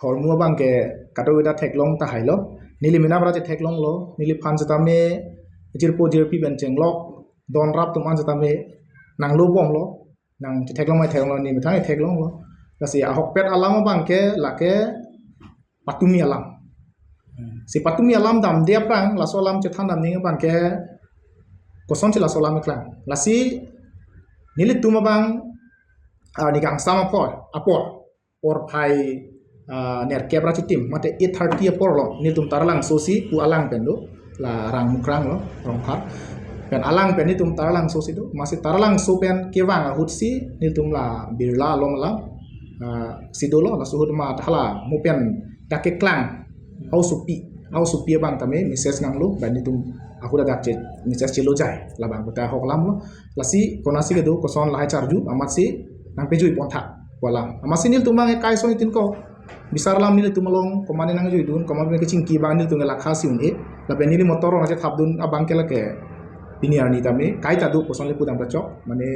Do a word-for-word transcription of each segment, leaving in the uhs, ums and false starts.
hormu abang ke kadokave ta theklong tahai lo. Neli mena bara chetheklonglo. Neliphan setame jirpo jirpi pen chenglok donrap atum an setame nanglobomlo. Nang chetheklong mai theklonglo, ne methang theklonglo. Lasi ahokpet alam abang ke lake patumi alam. Hmm. Si patumi alam damde aphrang, laso alam chethan damning abang ke kosonsi laso alam keklang. Lasi nelitum abang, ah, ne kangsam apor, apor. Porphai, ah, nerkep ra chitim, mate eight thirty apor lo, nelitum Taralangso si pu alang pen do, la rang Mukrang lo, Rongphar. Pen alang pen nelitum Taralangso si do, amatsi Taralangso pen kevang ahut si nelitum la Birla along alam, ah, si dolo, laso ahut amat hala mo pen dak keklang, hausopi, hausopi abang tame message nanglo, pen nelitum ahut dak che message chelo jai, labang kota ahok alam lo. Lasi konatsi kedo, koson lahai charju, amatsi nangpejui pontha pu alam. Amatsi nelitum abang ke kai son itin ko bisar alam nelitum along, komatne nangjuidun, komatne kechingki abang nelitum ke lakha si un-e. Lapen neli motor along chethapdun abang ke lake pini arni tame kaita do, koson le pudam ta chok, mane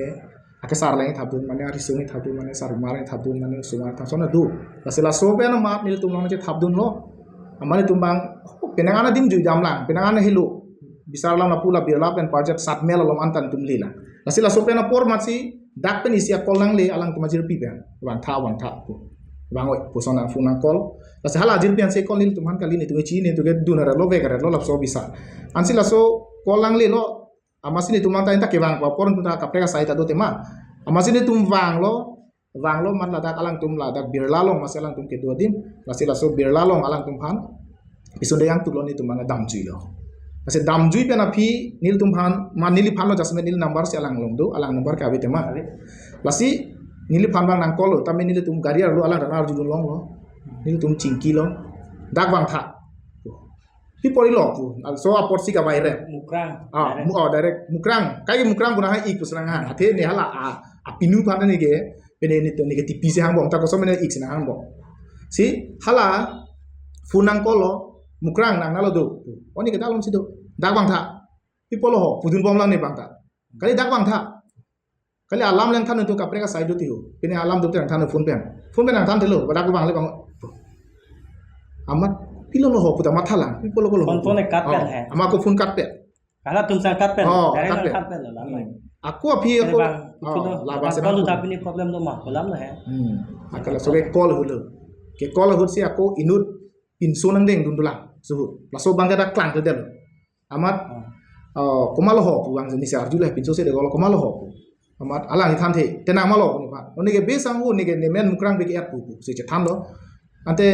akesar le thapdun, mane arisung le thapdun, mane sarumar le thapdun, mane osomar thap son do. Lasi laso pen amat nelitum along chethapdunlo. Amat nelitum abang, oh, penang an adim juidamlang, penang an helo. Bisar alam lapu la Birla pen Parjat Satmel along an ta nelitum lelang. Lasi laso pen apor amatsi dak pen isi a-call nangle alangtum ajirpi pen. Vangtha, vangtha pu. Vang oi, puson nang phone nang call. Lasi hala ajirpi ansi call, nelitum aphan kali, nelitum chini, nelitum kedun arlo, vek arlo, laso bisar. Ansi laso call nanglelo, amatsi nelitum abang ta, ta kevang apor atum ta kaprek asai ta do tema. Amatsi nelitum vanglo, vanglo amat ladak alangtum ladak Birla along amatsi alangtum kedo adim, lasi laso Birla along alangtum aphan pisun de yang tulo, nelitum abang damjuilo. Lasi damjui pen aphi nelitum aphan, ma neliphan lo, just neli number si alang along do, alang number ke ave tema. Ave. Lasi neliphan abang nang call lo, tame nelitum gari arlo alang ta nang arjudun longlo. Nelitum chingkilo. Dak vangtha. Pi apor ilo pu. Laso apor si kavai rem. Mukrang. Ah, direct. Mu-, oh, direct. Mukrang. Kai Mukrang pu nang hai ik pu si nang han. Athe ne hala a, apinu aphan ne ke, pine ne to ne ke tipi si hangbom, ta koson mene ik si nang hangbom. Si hala phone nang call lo, Mukrang nang nalo do. Oh, ne ke dalom si do. Dak vangtha. Pi apot lo ho, pudunbomlang ne abang ta. Kali dak vangtha. Kali alam le nangthan, nelitum kaprek asai do tiho. Pine alam do te nangthan phone pen. Phone pen nangthan thelo, ba dak vang le bang. Amat pilo lo ho pu ta mathalang, pi apot lo ko lo. Phone, phone cut pen hai. Amat ako phone cut pen. Halatum sang cut pen. Oh, direct cut pen. Cut pen lo, lama. Hmm. Ako aphi ako, bang, oh, itu lo, labang bang, se kalau nang udah phone. Ini problem lo ma, kolam lo hai. Hmm. Ako laso ke call helo. Ke call ahut si ako inut pinso nangdengdun dolang. Suhu. Laso abang ke dak klang ke delo. Amat, ah, oh, komat lo ho pu, bang ne si arjulo, pinso si de call, komat lo ho pu. Amat alang ithanthe, tenang ma lo pu nephan. Oh, ne ke besang pu, ne ke ne men Mukrang beke et pu pu si chethanlo. Ante,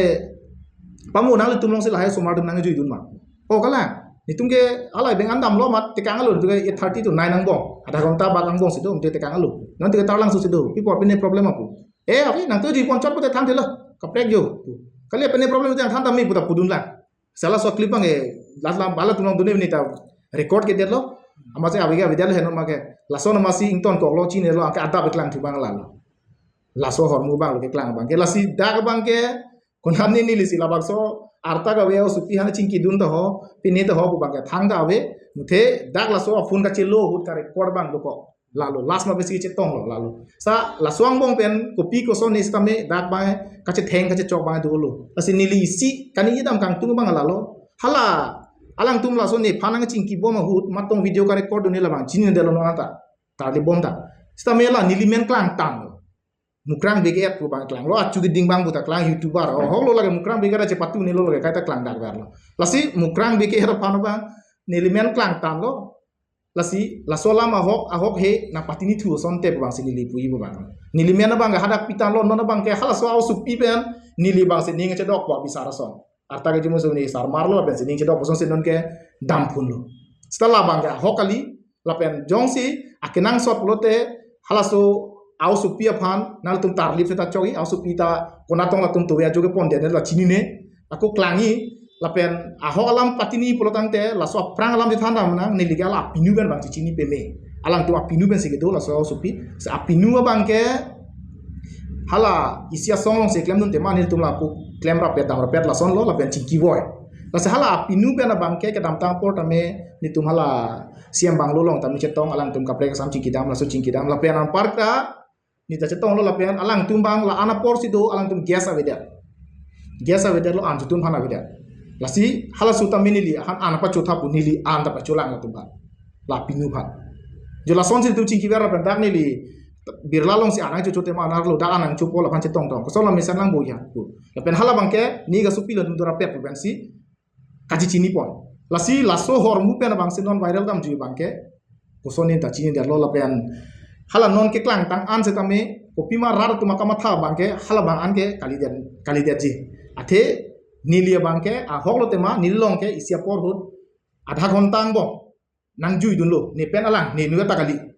pamo nanglitum along si lahai osomar atum nangjuidun ma. Oh, kalang. Nelitum ke alai beng an damlo amat tekang alo, nelitum ke eight thirty to nine angbong. Adha ghonta bak angbong si do, nelitum tekang alo. Non te Taralangso si do, pi apor pine problem apu. Eh, ave nang to jui ponchot pute thanthe lo. Kaprek jo. Kali pine problem te thantha me pu ta pudunlang. Sala so clip abang ke, last lam bala tulong dune ni ta record ke detlo. Amatsi ave ke ave detlo, heno ma ke. Laso amatsi ingtonkoklo, chinilo, anke adap keklang thu abang lalo. Laso ahormu abang lo keklang abang ke. Lasi dak abang ke, konam ni neli si labangso arta kave, o supi han chingkidun ta ho, pine ta ho pu abang ke thangta ave. Muthe dak laso aphone kachelo ahut ka record abang dokok. Lalo, last ma besi chetonglo, lalo. Sa, laso angbong pen, kopi koson ne sitame, dak abang, kachetheng, kachechok abang dolo. Lasi neli isi, kaningje dam kangtung abang lalo. Hala, alangtum laso nephan nangchingkibom ahut, matong video ka record dun ne labang, chinine detlo non anta. Tarlibom ta. Sitame la, neli men klangtanglo. Mukrang beke et pu abang klanglo, achu keding abang pu ta klang, YouTuber. Oh, hok lo lake Mukrang beke ra chepatu ne lo lake, kaita klang dak verlo. Lasi, Mukrang beke et aphan abang, neli men klangtanglo. Lasi, laso alam ahok, ahok he, nangpatini thu asonte pu abang si neli puji pu abang. Neli men abang ke hadak pitanglo, non abang ke halaso a-osupi pen, neli abang si ning chedok pu abisar ason. Arta ke jumu suni sarmarlo, pen si ning chedok pu ason si non ke damphunlo. Seta labang ke ahok kali, lapen jongsi akenangsot pulote, halaso a-osupi aphan, nangtum tarlip seta chokji, a-osupi ta konatong latum tuwe ajo kepon den la chinine, ako klangji, lapen ahok alam patini pulo tangte, laso aphrang alam chethan dam nang, neli ke hala apinu pen abang chechini peme. Alangtum apinu pen si kedo, laso a-osupi, si apinu abang ke, hala isi asong along si klemdun tema, nelitum la ako klem rapet, dam rapet lason lo, lapen chingkivoi. Lasi hala apinu pen abang ke, kedamtang apor tame, nelitum hala C M bungalow along tame chetong, alangtum kaprek asam chingkidam, laso chingkidam, lapen anparta, neli ta chetonglo lapen alangtum abang la-an apor si do, alangtum guest avedet. Gas avedetlo, an chotun aphan avedet. Lasi halaso tame neli aphan an pachotha pu, neli an ta pacholang latum aphan. La pinu aphan. Jo lasonsi itum chingki ver lapen dak neli Birla alongsi an nangchocho tema an arlo, dak an nangchopo lapen chetong tong. Koson la mesen lang bo ya pu. Lapen hala abangke ne kasopi latum dorapet pu pensi kachechini pon. Lasi laso ahormu pen abangsi non viral damjui abangke koson ne ta chinidetlo lapen hala non keklangtang an setame kopima rat atum akamatha abangke hala abang anke kalidet, kalidetji. Athe neli abangke ahok lo tema, neli along ke isi apor ahut adha ghonta angbong nangjuidunlo, ne pen alang, ne nu ta kali.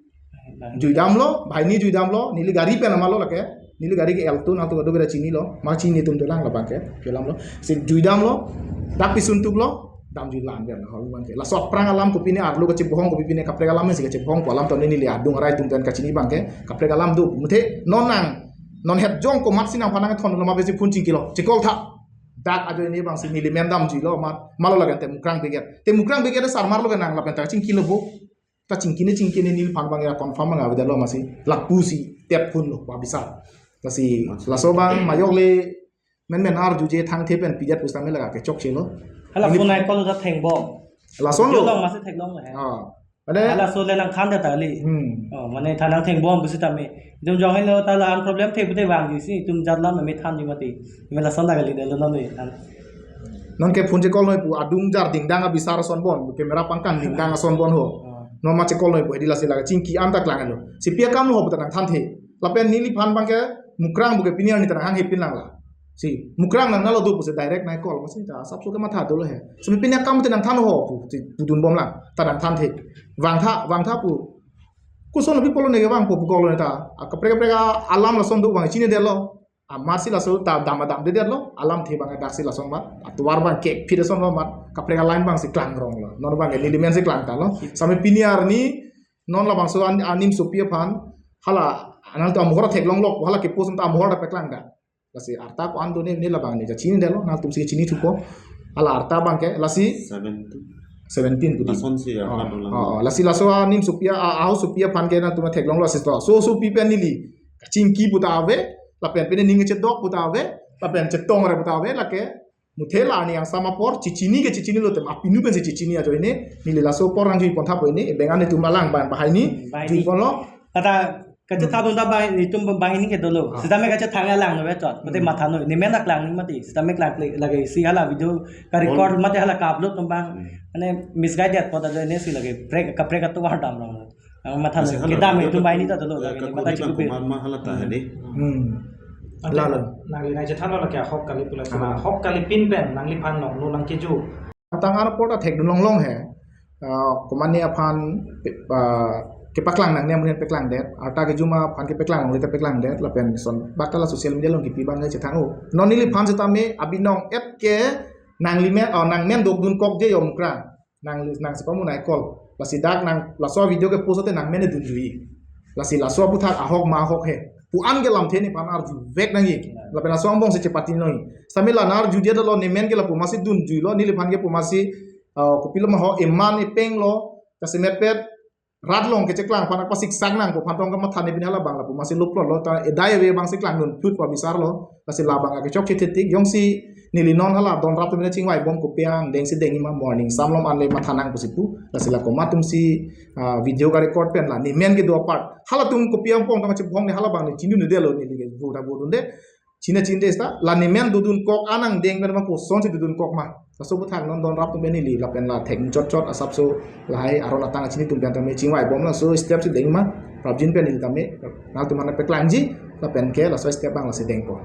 Juidamlo, banghini juidamlo, neli gari pen amalo lake, neli gari ke Alto, nangtum kadokave ta chinilo, ma chini atum dolang labangke, kelamlo, si juidamlo, dak pisun tuklo, damjui la-an pen ahormu abangke. Laso aphrang alam kopine arlo kachebohong, kopine kaprek alam si kachebohong pu alam tone neli adung arai atum pen kachini abangke, kaprek alam do, muthe non nang, non het jong komatsi nangphan nangthon lo ma besi phone chingkilo, chekol tha. Dak ajoine abangsi neli men damjuilo ma, malo lagen Temukrang Brigade. Temukrang Brigade asarmarlo ke nang lapen ta chingkilo bo. Ta chingkine chingkine neliphan abang ya confirm abang avedetlo masi. Lapusi tep phone lo pa bisar. Lasi laso abang majok le menmen arjuje thangthe pen pidet pusitame laga kechokchelo. Hala neli phone ai call ta thengbom. Lason lo. Jolong masi theklong le. Ah. Mane halaso le nangthan ta kali. Hmm. Oh, mane than nangthengbom pusitame. Itum jong helo ta la-an problem thek pute vangjuisi, itum jat lam me thanji mati. Me lason ta kalidetlo non le than. Non ke phone chekol noi pu adung jar dingdang abisar ason bon, camera pangkang dingdang ason bon ho. Oh. Non ma chekol noi pu hedi lasi laga chingki an ta klanglo. Si pi akam lo ho pu ta nangthanthe. Lapen neliphan abangke Mukrang bu ke pini arni ta nanghanghe pin lang la. Si Mukrang nangnelo do pusi direct nai call masi ta asapso kematha dolo he. Sami pini akam te nangthan ho pu si pudun bomlang ta nangthanthe. Vangtha, vangtha pu. Koson lo pi pulo ne ke vangpo pu call ne ta. A kaprek kaprek alam lason do abang chinidetlo. Amatsi laso ta dam adamdedetlo. Alamthe abang daksi lason mat. Atovar abang kekphit asonlo mat. Kaprek aline abangsi klangronglo. Non abang neli mensi klangtanglo. Sami pini arni non labangso an, animsopi aphan. Hala nangtum amohor theklonglok, hala ke post ta amohor ta peklangda. Lasi arta ko-an do ne, ne labang ne kachinidetlo, nangtumsi chinithupo. Hala arta abangke, lasi seventeen. Seventeen pu di. Lasonsi ya, oh, kan ulang. Oh, oh. Lasi laso animsopi a, a, ahosopi aphan ke nangtum theklonglo lasi to. So, sopi pen neli kachingki pu ta ave, lapen pen ning chedok pu ta ave, lapen chetong re pu ta ave, lake muthe la ani angsam apor, chechini ke chechinilo tema, pinu pensi chechini ajoine, neli laso apor nangjui pontha pu ini, ebeng an itum alang ban banghini, banghini. Jui ponlo. Tata kachethadun ta banghini, itum banghini ke dolo. Ah. Sitame kachethang alang no beton. Mate, hmm, matha noi, ne men ta klang ni mati. Sitame klang klik lagi si hala video ka record, oh, mate hala ka-upload atum abang. Hmm. Mane misguided pu ta ajoine si lagi. Prek, kaprek atovar damrong. Ang matha nasi noi. Hala kedam video itum ta banghini ta dolo, eh, lagi ni mata kagubi chiku pen komat ma hala ta hedi. Hmm. Ante lalo. Nangli nangchethanlo lake ahok kali pu la. Ah. Ahok kalipin pen nangliphan nong lo nangkeju. Atang an apor ta thekdun longlong he. Ah, komatne aphan, ah, kepaklang nangne amonit paklangdet. Arta kejuma aphan kepaklang longle ta paklangdet. Lapen son bak ta la social media along kipi abang chethang o. Non neliphan setame abinong et ke nangli men, oh, nangmen dokdun kokje yo Mukrang. Nang, nangsi pamu nai call. Lasi dak nang laso video ke post te nangmen dunjui. Lasi laso aputhak ahok ma ahok he pu an ke lamthe nephan arjuvek nangji. Lapen laso angbongsi chepati noi. Sami la nang arjudetlo, ne men ke lapu masi dunjuilo, neliphan ke pu masi, uh, kopilo ma ho, eman epeng lo, kasemet pet rat along kecheklang aphan pasiksak nangpo aphan tong kamatha ne pini hala abang lapu masi loplo lo ta edai ave abangsi klangdun phut pa bisarlo. Lasi labang akechok chethetik jongsi neli non hala don rap tumina chingvai bom kopi angdengsi dengji ma, morning samlom anle matha nang pusi pu. Lasi la komat atumsi, ah, video ka record pen la ne men kedo apart. Halatum kopi angpong tang chibhong ne hala abang ne chinidunde lo, neli ke voda vodunde. Chini chinide sta la ne men dodun kok an angdeng pen ma kosonsi dodun kok ma. Laso aputhak non don rap tum pen neli lapen la thek chot chot asapso lahai aron atang chini atum pen tame chingvai bom laso step si deng ma. Prapjin pen neli tame nangtum aphan paklangji lapen ke laso step abang lasi dengpo.